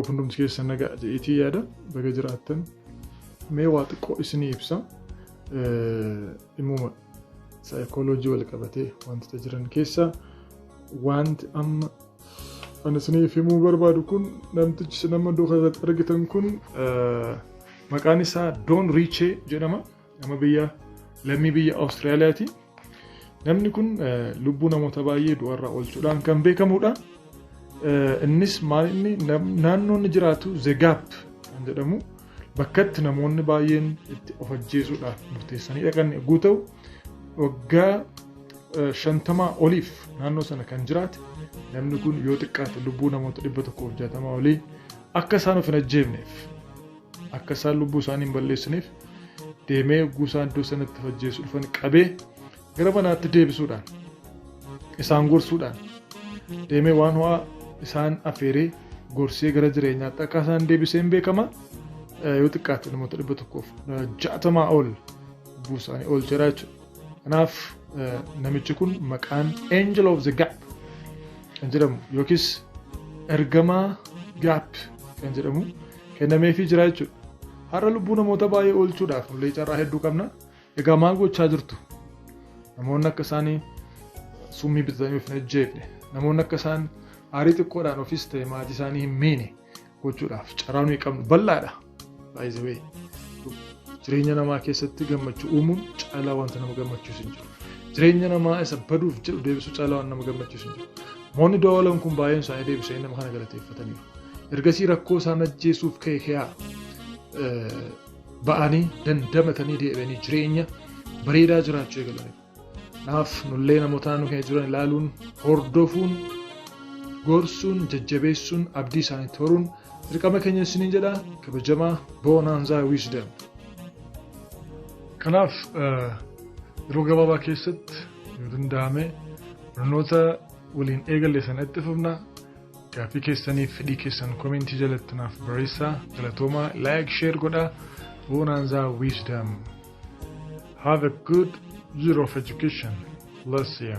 Hope hundumti keessan nagaa jedheetii yaada, baga jiraattan. Mee waa xiqqoo isinii ibsa. Dhimmuma saayikooloojii wal qabatee wantoota jiran keessaa wanti amma ani isiniif himuu barbaadu kun, namtichi nama iddoo kanarratti argitan kun maqaan isaa Don Riichee jedhama. Nama biyya lammii biyya Awustiraaliyaati. Namni kun lubbuu namoota baay'ee du'arraa oolchuudhaan kan beekamudha. Innis maal, inni naannoo inni jiraatu The Gap kan jedhamu bakkatti namoonni baay'een itti of ajjeesuudhaaf murteessanii dhaqan yogguu ta'u, waggaa 50 oliif naannoo sana kan jiraate namni kun yoo xiqqaate lubbuu namoota 160 olii akka isaan of hin ajjeefneef, akka isaan lubbuu isaanii hin balleessineef deemee yogguu isaan iddoo sanatti of ajjeesuu dhufan qabee gara manaatti deebisuudhaan, isaan gorsuudhaan, deemee waan ho'aa isaan afeeree gorsee gara jireenyaatti akka isaan deebisee hin beekama. Yoo xiqqaate namoota 160 ol lubbuu isaanii oolcheera jechuudha. Kanaaf namichi kun maqaan Angel of the Gap kan jedhamu yookiis ergamaa Gap kan jedhamu kennameefii jira jechuudha. Har'a lubbuu namoota baay'ee oolchuudhaaf nullee carraa hedduu qabna. Egaa maal gochaa jirtu? Namoonni akka isaanii summii bitatanii of hin ajjeefne, namoonni akka isaan aarii xiqqoodhaan ofis ta'e maatii isaanii hin miine gochuudhaaf carraa nuyi qabnu bal'aadha. By the way, jireenya namaa keessatti gammachuu uumuun caalaa wanta nama gammachiisu hin jiru. Jireenya namaa isa baduuf jedhu deebisuu caalaa waan nama gammachiisu hin jiru. Namoonni du'a oolan kun baay'een isaanii deebisanii nama kana galateeffataniiru. Ergasii rakkoo isaan ajjeesuuf ka'e ke'aa ba'anii dandamatanii deebi'anii jireenya bareedaa jiraachuu eegalaniiru. Kanaaf nullee namoota naannoo keenya jiran ilaaluun, hordofuun, gorsuun, jajjabeessuun, abdii isaaniitti horuun dirqama keenya isiniin jedha. Kabajamaa Boonanzaa Wisdom. Kanaaf yeroo gabaabaa keessatti yoo danda'ame barnoota waliin eegalle sana itti fufna. Gaaffii keessaniif fedhii keessan comment jalatti naaf barreessaa. Galatoomaa, like, share godhaa. Boonanzaa Wisdom. Have a good year of education. Bless you.